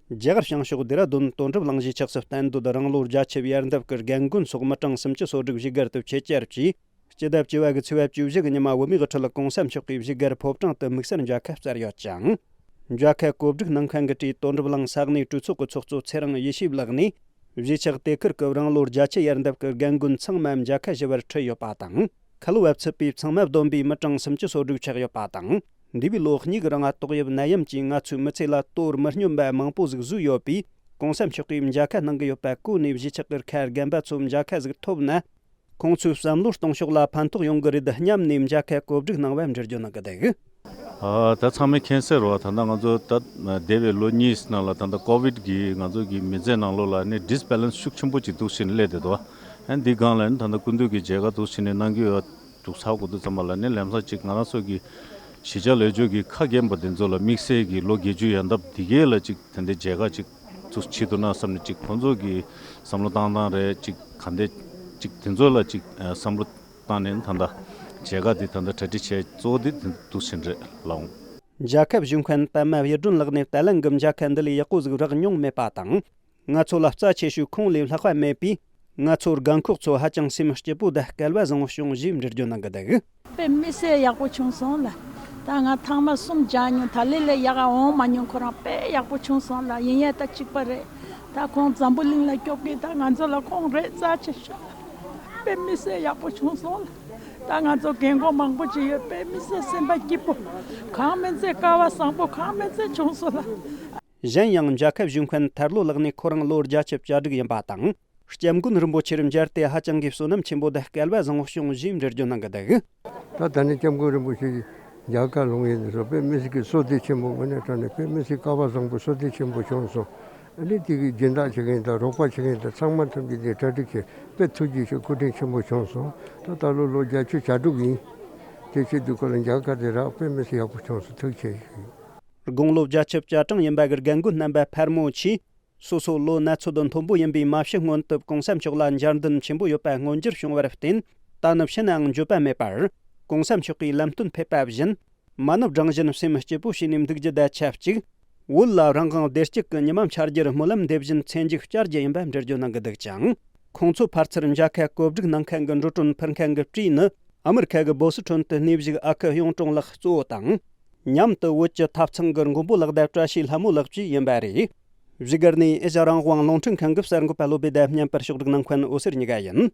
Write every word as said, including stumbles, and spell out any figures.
རྒྱ་གར་བྱང་ཕྱོགས་ལྡེ་ར་ལྡུན་དོན་གྲུབ་གླིང་གཞིས་ཆགས་སུ་གཏན་སྡོད་རང་ལོ་བརྒྱད་ཅུ་ཡར་འདབ་ཀྱི་རྒན་རྒོན་སོགས་མི་གྲངས་སུམ་ཅུ་སོ་དྲུག་བཞུགས་སྒར་དུ་ཆེད་བཅར་གྱིས། སྤྱི་ཟླ་བཅུ་བ་གི་ཚེས་པ་བཅུ་བཞི་གི་ཉི་མ་བོད་མིའི་དབུ་ཁྲིད་གོང་ས་མཆོག་གིས་བཞུགས་སྒར་ཕོ་བྲང་དུ་དམིགས་བསལ་མཇལ་ཁ་བསྩལ་ཡོད་ཅིང་། མཇལ་ཁ་གོ་སྒྲིག་གནང་མཁན་གྱི་གྲས་དོན་གྲུབ་གླིང་ས་གནས་གྲོས་ཚོགས་ཀྱི་ཚོགས་གཙོ་ཚེ་རིང་ཡེ་ཤེས་ལགས་ནས། གཞིས་ཆགས་དེ་ཁུལ་གྱི་རང་ལོ་བརྒྱད་ཅུ་ཡར་འདབ་ཀྱི་རྒན་རྒོན་ཚང་མ་མཇལ་ཁ་ཞུ་བར་ཁྲིད་ཡོད་པ་དང་། ཁ་ལོ་བ་ཚུད་པའི་ཚང་མ་བསྡོམས་པའི་མི་གྲངས་སུམ་ཅུ་སོ་དྲུག་ཆགས་ཡོད་པ་དང་། འདས་པའི་ལོ་གཉིས་ཀྱི་རིང་ཏོག་དབྱིབས་ནད་ཡམས་ཀྱིས་ང་ཚོའི་མི་ཚེ་ལ་དོ་མི་སྙོམས་པ་མང་པོ་ཟིག་བཟོས་ཡོད་པས། གོང་ས་མཆོག་གིས་མཇལ་ཁ་གནང་གི་ཡོད་པ་གོ་ནས། གཞིས་ཆགས་ཀྱི་ཁ་རྒན་པ་ཚོ་མཇལ་ཁ་ཟིག་ཐོབ་ན། ཁོང་ཚོའི་བསམ་བློ་གཏོང་ཕྱོགས་ལ་ཕན་ཐོགས་ཡོང་གི་རེད་སྙམ་ནས་མཇལ་ཁ་གོ་སྒྲིག་གནང་བ་འགྲེལ་བརྗོད་གནང་གི་འདུག། ཨ། ད་ཚང་མས་མཁྱེན་གསལ་རེད་བ། ད་ལྟ་ང་ཚོ་ད་འདས་པའི་ལོ་གཉིས་ནང་ལ་ད་ལྟ་ཀོ་ཝིད་ཀྱིས་ང་ཚོ་གི་མི་ཚེ་ནང་ལོགས་ལ་ནི་ཌིས་བེ་ལན་སི་ཤུགས་ཆེན་པོ་ཅིག་འདུག་བྱས་ནས་སླེབས་བསྡད་འདུག། ཨ་ནི་འདི་སྒང་ལ་ནི་ད་ལྟ་སྐུ་མདུན་གྱིས་མཇལ་ཁ་འདུག་བྱས་ནས་གནང་གི་ཡོད་འདུག་ཚར་དགོས་དུས་ཙམ་པ་ལ་ནི་ལམ་སང་ཅིག་ང་རང་ཚོ་གི་གཞིས་ཆགས་ལས་བྱེད་ཀྱི་ཁ་རྒན་པ་དེ་ཚོ་ལ་དམིགས་བསལ་གྱི་ལོ་བརྒྱད་ཅུ་ཡར་འདབ་འདི་གའི་ལ་ཅིག་དེ་འདྲའི་མཇལ་ཁ་ཅིག་ཚུགས་བྱེད་ཐུབ་ན་བསམ་ནས་ཅིག་ཁོང་ཚོ་གི་བསམ་བློ་བཏང་སྟངས་རེད། ཅིག་ག་འདྲ་ཅིག་དེ་ཚོ་ལ་ཅིག་བསམ་བློ་བཏང་ནས་ད་ལྟ་མཇལ་ཁ་འདི་ད་ལྟ་གྲ་སྒྲིག་བྱས། གཙོ་བོ་འདི་དེ་འདུག་ཕྱིན་རེད་ལགས། མཇལ་ཁ་ཞུ་མཁན་པད་མ་གཡུ་སྒྲོན་ལགས་ནས་ད་ལན་གྱི་མཇལ་ཁ་འདི་ལས་ཡག་པོ་ཟིག་རག་མྱོང་མེད་པ་དང་། ང་ཚོ་ལ་རྩ་ཆེ་ཤོས་ཁོང་ལས་ལྷག་པ་མེད་པས། ང་ཚོ་རྒན་འཁོགས་ཚོ་ཧ་ཅང་སེམས་སྐྱིད་པོ་དང་སྐལ་བ་བཟང་བོ་བྱུང་ཞེས་འགྲེལ་བརྗོད་གནང་གི་འདུག། དཔེ་མི་སྲིད་ཡག་པོ་བྱུང་སོང་ལ། ད་ང་ཐེངས་མ་གསུམ་མཇལ་མྱོང་། ད་ལས་ལས་ཡག་ག་འོང་མ་མྱོང་། ཁོ་རང་དཔེ་ཡག་པོ་བྱུང་སོང་ལ། ཡིན་ཡང་ད་གཅིག་པ་རེད། ད་ཁོང་འཛམ་བུ་གླིང་ལ་སྐྱོབ་མཁན་ད་ང་ཚོ་ལ་ཁོང་རེད། རྩ་ཆེ་ཤོས་དཔེ་མི་སྲིད་ཡག་པོ་བྱུང་སོང་ལ། ད་ང་ཚོ་རྒན་གོག་མང་པོ་ཅིག་ཡོད། དཔེ་མི་སྲིད་སེམས་པ་སྐྱིད་པོ། གང་མིན་ཚད་སྐལ་བ་བཟང་པོ་གང་མིན་ཚད་བྱུང་སོང་ལ། གཞན་ཡང་མཇལ་ཁ་ཞུ་མཁན་ཐར་ལོ་ལགས་ནས་ཁོ་རང་ལོ་བརྒྱད་ཅུ་གྱ་དྲུག་ཡིན་པ་དང་། སྐྱབས་མགོན་རིན་པོ་ཆེར་མཇལ་ཏེ་ཧ་ཅང་གི་བསོད་ནམས་ཆེན་པོ་དང་སྐལ་བ་བཟང་བོ་བྱུང་ཞེས་འགྲེལ་བརྗོད་གནང་གི་འདུག། ད་ད་ནི་སྐྱབས་མགོན་རིན་པོ་ཆེ་མཇལ་ཁ་ལོང་ཡིན་ནས་སོ། དཔེ་མི་སྲིད་ཀྱི་བསོད་བདེ་ཆེན་པོ། དངོས་གནས་དྲང་གནས་དཔེ་མི་སྲིད་སྐལ་བ་བཟང་པོ་བསོད་བདེ་ཆེན་པོ་བྱུང་སོང་། ཨ་ནི་དེ་གི་སྦྱིན་བདག་བྱེད་མཁན་དང་རོགས་པ་བྱེད་མཁན་དང་ཚང་མ་ཐམས་ཅད་དེ་གྲ་སྒྲིག་བྱས། དཔེ་ཐུགས་རྗེ་ཆེ། སྐུ་དྲིན་ཆེན་པོ་བྱུང་སོང་། ད་ད་ལོ་ལོ་བརྒྱད་ཅུ་གྱ་དྲུག་ཡིན། དེ་བྱེད་དུས་ཁོ་ལ་མཇལ་ཁ་དེ་རག། དཔེ་མི་སྲིད་ཡག་པོ་བྱུང་སོང་། ཐུགས་རྗེ་ཆེ། དགུང་ལོ་བརྒྱད་ཅུ་གྱ་གྲངས་ཡིན་པ་གི་རྒན་རྒོན་རྣམ་པ་ཕལ་མོ་ཆེས། སོ་སོ་ལོ་ན་ཚོད་མཐོན་པོ་ཡིན་པའི་མ་ཕྱི་སྔོན་དུ་གོང་ས་མཆོག་ལ་མཇལ་འདུན་ཆེན་པོ་ཡོད་པ་མངོན་འགྱུར་བྱུང་བར་བརྟེན། ད་ནི་ཕྱི་ནའང་འགྱོད་པ་མེད་པར། གོང་ས་མཆོག་གིས་ལམ་སྟོན་ཕེབས་པ་བཞིན། མ་ཎི་བགྲང་བཞིན་སེམས་སྐྱིད་པོ་བྱས་ནས་འདུག་རྒྱུ་དང་ཆབས་ཅིག། བོད་ལ་རང་དབང་བདེ་སྐྱིད་ཀྱི་ཉི་མ་འཆར་རྒྱུར་སྨོན་ལམ་འདེབས་བཞིན་ཚེ་མཇུག་བསྐྱལ་རྒྱུ་ཡིན་པ་འགྲེལ་བརྗོད་གནང་གི་འདུག་ཅིང་། ཁོང་ཚོ་ཕར་ཚུར་མཇལ་ཁ་གོ་སྒྲིག་གནང་མཁན་གྱི་འགྲོ་གྲོན་ཕུལ་མཁན་གྱི་སྤྲས་ནི། ཨ་མི་རི་ཁ་གི་སྦོ་སི་ཁྲོན་དུ་གནས་བཞུགས་ཨ་ཁུ་གཡུང་དྲུང་ལགས་གཙོ་བོ་དང་། མཉམ་དུ་བོད་ཀྱི་ཐབ་ཚང་གི་མགོན་པོ་ལགས་དང་བཀྲ་ཤིས་ལྷ་མོ་ལགས་བཅས་ཡིན་པ་རེད། བཞུགས་སྒར་ནས་ཨེ་ཤ་རང་དབང་རླུང་འཕྲིན་ཁང་གི་གསར་འགོད་པ་བློ་བྷེ་དང་མཉམ་པར་ཕྱོགས་སྒྲིག་གནང་མཁན་འོད་ཟེར་གཉིས་ཀ་ཡིན།